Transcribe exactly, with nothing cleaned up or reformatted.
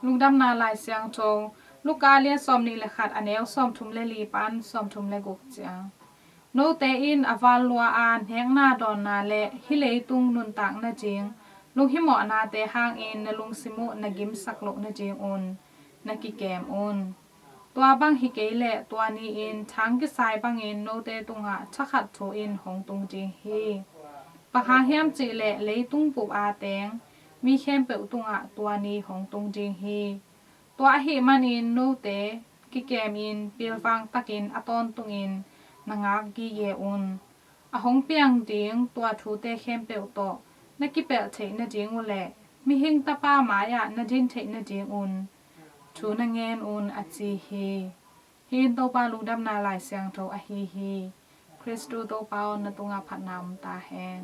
Lungdamna Lai Siangtho, Luka lian sawmnih le khat, a neu sawmthum le li pan sawmthum le guk ciang. Note in a val lua a nekna dawnna le hih leitung nuntak nading lunghimawhnate hangin na lungsim uh na gimsak loh nadingun na kikem un. Tua bang hi kei leh tua ni-in thang kisai bangin note tungah thakhat thu in hong tung ding hi. Bang hang hiam cih leh leitung bup a teng mi khempeuh tungah tua ni hong tung ding hi. Tua ahih manin note kikemin pilvang takin a tawntungin na ngak gige un. A hong piang ding tua thute khempeuh tawh na kipelh theih nading uh leh mihing tapa mai-ah na din theih nadingun thu na ngen un, a ci hi. Hih in Topa Lungdamna Lai Siangtho ahi hi. Khristu Topa aw, na tungah phatna om ta hen.